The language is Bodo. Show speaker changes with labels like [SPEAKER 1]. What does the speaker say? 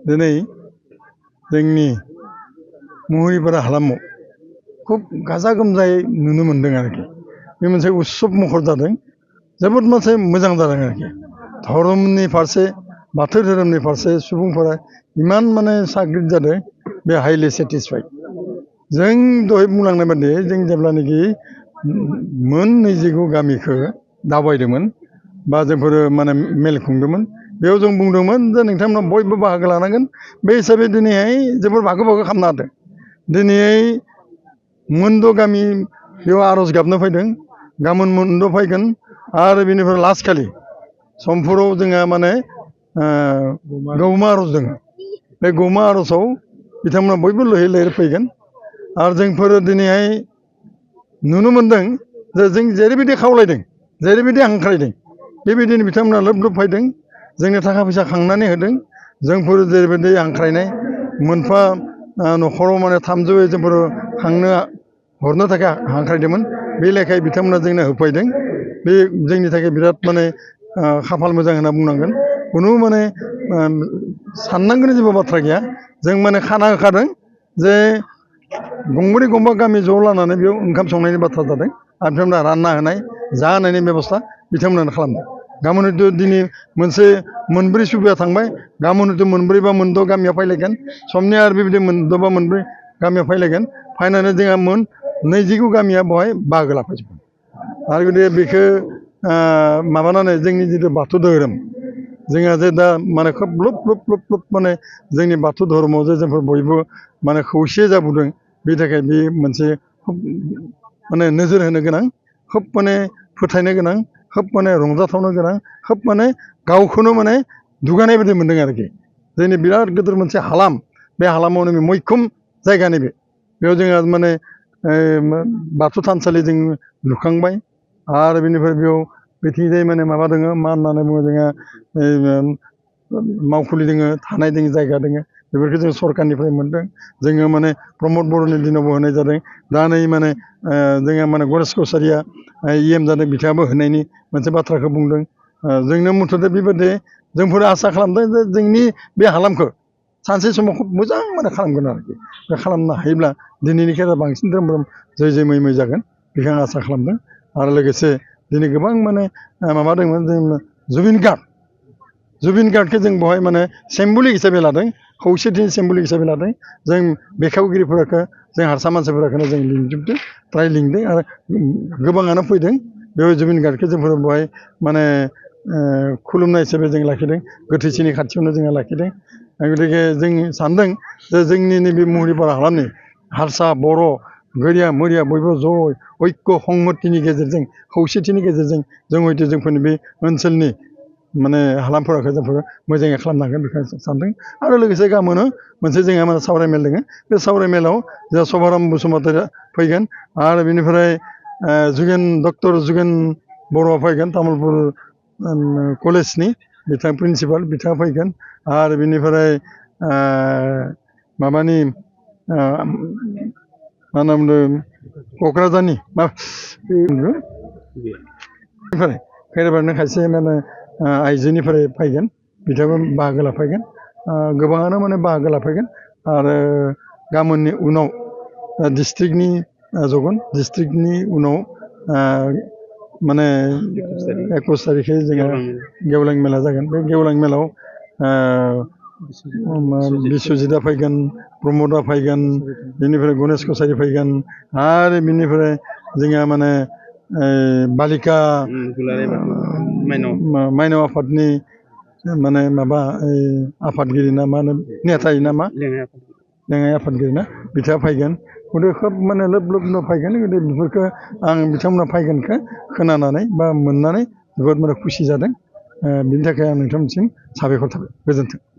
[SPEAKER 1] दिनै जोंनि मुहुरिपारा हालामाव खुब गाजा गोमजायै नुनो मोनदों आरोखि। बे मोनसे उत्सब महर जादों, जोबोद मोनसे मोजां जादों आरोखि। धर्मनि फारसे बाथौ धोरोमनि फारसे सुबुंफोरा इमान माने साग्रिद जादों, बे हाइलि सेटिसफाइड। जों दहाय बुंलांनाय बायदि जों जेब्लानाखि मोन 29 गामिखौ दावबायदोंमोन बा जोंफोर माने मेल खुंदोंमोन, बेयाव जों बुंदोंमोन जे नोंथांमोना बयबो बाहागो लानांगोन। बे हिसाबै दिनैहाय जोबोर बाहागो खालामनो हादों। दिनै मोनद' गामि बेयाव आर'ज गाबनो फैदों, गाबोन मोनद' फैगोन आरो बेनिफ्राय लास्ट खालि समफोराव जोंहा माने गौमा आर'ज दङ। बे गौमा आर'जआव बिथांमोना बयबो लैहोर लैहोर फैगोन। आरो जोंफोर दिनैहाय नुनो मोनदों जे जों जेरैबायदि खावलायदों, जेरैबायदि हांख्रायदों, बेबायदिनो बिथांमोना लोब लोब फैदों, जोंनो थाखा फैसा खांनानै होदों। जोंफोर जेरैबायदि हांख्रायनाय मोनफा न'खराव माने 300 जोंफोर खांनो हरनो थाखाय हांख्रायदोंमोन, बे लेखायै बिथांमोना जोंनो होफैदों। बे जोंनि थाखाय बिराद माने खाफाल मोजां होनना बुंनांगोन। खुनु माने साननांगौनि जेबो बाथ्रा गैया। जों माने खाना होखादों जे गंब्रै गंबा गामि ज' लानानै बेयाव ओंखाम संनायनि बाथ्रा जादों आरो बिथांमोना रानना होनाय जाहोनायनि बेबस्था बिथांमोनानो खालामदों। गाबोन हयथ' दिनै मोनसे मोनब्रै सुबाया थांबाय, गाबोन हयथ' मोनब्रै बा मोनद' गामिया फैलायगोन, समनिया आरो बेबायदि मोनद' बा मोनब्रै गामिया फैलायगोन। फैनानै जोंहा मोन 29 गामिया बेवहाय बाहागो लाफैजोबगोन। आरो बिदि बेखौ माबानानै जोंनि जिथु बाथौ धोरोम, जोंहा जे दा माने खोब लोब लोब लोब लोब माने जोंनि बाथौ धर्मआव जे जोंफोर बयबो माने खौसे जाबोदों, बेनि थाखाय बे मोनसे खोब माने नोजोर होनो गोनां, खोब माने फोथायनो गोनां, खोब माने रंजाथावनो गोनां, खोब माने गावखौनो माने दुगानाय बायदि मोनदों आरोखि। जोंनि बिराद गिदिर मोनसे हालाम, बे हालामावनो मैखोम जायगा नैबे। बेयाव जोंहा माने बाथौ थानसालि जों लुखांबाय आरो बेनिफ्राय बेयाव बेथिंजाय माने माबा दङ, मा होननानै बुङो जोंहा मावखुलि दङ, थानाय दङ, जायगा दङ। बेफोरखौ जों सरकारनिफ्राय मोनदों। जोङो माने प्रमद बर'नि दिनावबो होनाय जादों। दा नै माने जोंहा माने गणेश कछारिया EM जादों, बिथाङाबो होनायनि मोनसे बाथ्राखौ बुंदों। जोंनो मुथथे बेबायदि जोंफोर आसा खालामदों जे जोंनि बे हालामखौ सानसे समाव खोब मोजां माने खालामगोन आरोखि। बे खालामनो हायोब्ला दिनैनि खेला बांसिन द्रोम द्रोम जै जै मै मै जागोन, बेखौ आं आसा खालामदों। आरो लोगोसे दिनै गोबां माने माबा दंमोन, जों जुबिन गार्गखौ जों बेवहाय माने सिम्बलिक हिसाबै लादों, खौसेथिनि सिम्बलिक हिसाबै लादों। जों बेखेवगिरिफोरखौ जों हारसा मानसिफोरखौनो जों लिंजोबदों, फ्राय लिंदों आरो गोबाङानो फैदों। बेयाव जुबिन गार्गखौ जोंफोर बेवहाय माने खुलुमनाय हिसाबै जों लाखिदों, गोथैसिनि खाथियावनो जोङो लाखिदों। गतिके जों सानदों जे जोंनि नैबे मुहुरिपारा हालामनि हारसा, बर', गोरिया मोरिया बयबो ज' ऐक्य संहतिनि गेजेरजों, खौसेथिनि गेजेरजों जों हयथ' जोंफोरनि बे ओनसोलनि माने हालामफोरखौ जोंफोर मोजाङै खालामनो हागोन बेखौ सानदों। आरो लोगोसे गाबोन मोनसे जोंहा माने सावरायमेल दङ। बे सावरायमेलाव जोंहा सभाराम बसुमतारी फैगोन आरो बेनिफ्राय डक्टर जुगेन बर'आ फैगोन, तामुलपुर कलेजनि बिथां प्रिन्सिपाल, बिथाङा फैगोन। आरो बेनिफ्राय माबानि मा होनना बुंदों, क'क्राझारनि मा खैराबारिनि खायसे माने आइजोनिफ्राय फैगोन, बिथांमोन बाहागो लाफैगोन। गोबाङानो माने बाहागो लाफैगोन। आरो गाबोननि उनाव डिस्ट्रिक्टनि जगोन, डिस्ट्रिक्टनि उनाव माने 21 तारिखै जोंहा गेवलां मेला जागोन। बे गेवलां मेलाव बिस्वजितआ फैगोन, प्रमदआ फैगोन, बेनिफ्राय गणेश कछारि फैगोन आरो बेनिफ्राय जोंहा माने बालिका माइनाव आफादनि माने माबा आफादगिरि ना मा होनो, नेथाय ना मा, लेङाइ आफादगिरि ना, बिथाङा फैगोन। गतिके खोब माने लोब लोब फैगोन। गतिके बेफोरखौ आं बिथांमोना फैगोनखौ खोनानानै बा मोननानै जोबोद माने खुसि जादों। बिनि थाखाय आं नोंथांमोनसिम साबायखर थाबाय। गोजोन्थों।